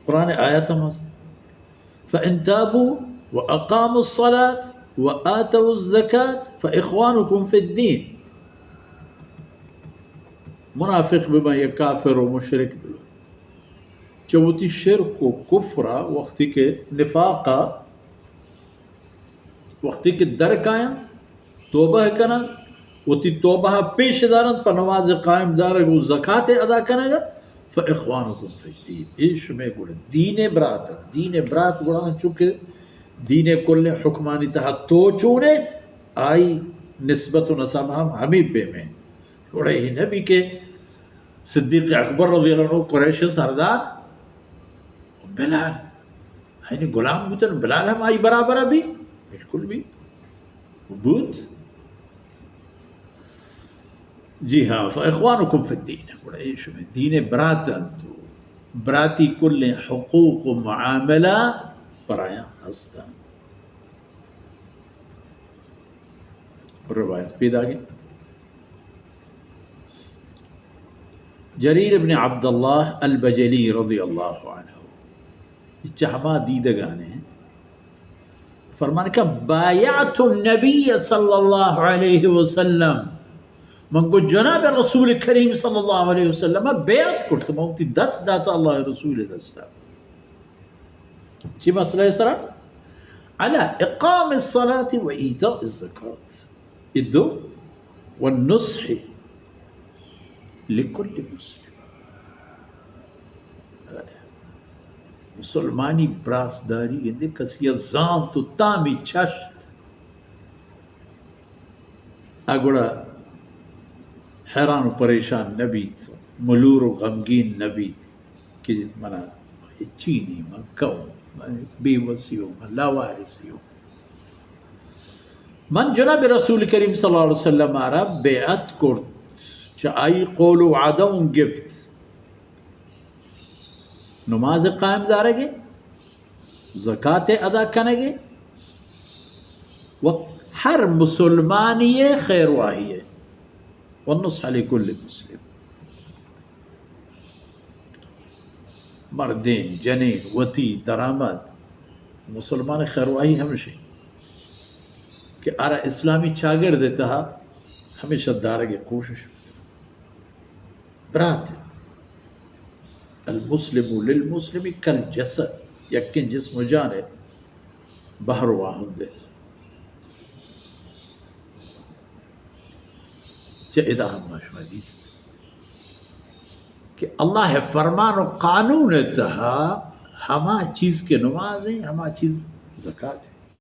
قرآن آیت ہم است، فَإِن تَابُوا وَأَقَامُوا الصَّلَاةَ وَآتَوُا الزَّكَاةَ فَإِخْوَانُكُمْ فِي الدِّينِ. منافق ببن یا کافر و مشرک ببن، چہ وتی شرک و کفر ءَ، وقتی کہ نفاق ءَ، وقتی کہ در کایاں، توبہ کناں، وتی توبہ ءَ پیش داراں پہ نماز قائم دارگ و زکات ادا کنگ ءَ، فَإِخْوَانُكُمْ فِي الدِّينِ، اے شمئے گڑا دین ءِ برات انت۔ دین ءِ برات گڑا انت، چونکہ دین ءِ کلیں حکمانی تہا تو چون ئے، آئی نسبت و نسب ہم ہمے پیمیں۔ گڑا اے نہ بی کہ صدیق اکبر رضی اللہ عنہ قریش ءِ سردار، بلال، آئی ءِ غلام بوتن، بلال ہم آئی برابر بی؟ بالکل بی۔ بوت؟ جی ہاں، فَإِخْوَانُكُمْ فِي الدِّينِ، گڑا اے شمئے دین ءِ برات انت و براتی کلیں حقوق و معاملہ پر آیاں ہست انت۔ روایت پیداگیں۔ جریر ابن عبداللہ البجلی رضی اللہ عنہ، چہ ہما دیدگانے، فرمان کہ بَايَعْتُ النَّبِيَّ صَلَّى اللَّهُ عَلَيْهِ وَسَلَّمَ، من گوں جناب رسول کریم صلی اللہ علیہ وسلم بیعت کرت، من وتی دست دات اللہ رسول دستا۔ چی مسئلہ سرا؟ عَلَى إِقَامِ الصَّلَاةِ وَإِيتَاءِ الزَّكَاةِ، اے دو، وَالنُّصْحِ لِكُلِّ مُسْلِمٍ۔ مسلمانی براسداری گندے کسی ءَ زانت و تامی چشت، آ گڑا حیران و پریشان نہ بیت، ملور و غمگین نہ بیت کہ منا ہچی نی، من کئو، من بے وسی و من لاوارسی و من جناب رسول کریم صلی اللہ علیہ وسلم ءَ را بیعت کرت، چہ آئی قول و وعدہ اوں گپت، نماز قائم دارگے، زکات ادا کنگے و ہر مسلمانی خیرواہی ءَ، وَالنُّصْحَ لِكُلِّ مُسْلِمٍ۔ مردین، جنین، وتی درآمد، مسلمان خیرواہی ہمشی کہ آرا اسلامی چاگرد تہا ہمیشہ دارگ کوشش۔ برات انت۔ المسلم للمسلم کالجسد، یکیں جسم و جان ءِ بہر و واہند انت۔ چہ ادا ہم ما شما دیست کہ اللہ ءِ فرمان و قانون ءِ تہا ہما چیز کہ نماز انت، ہما چیز زکات انت۔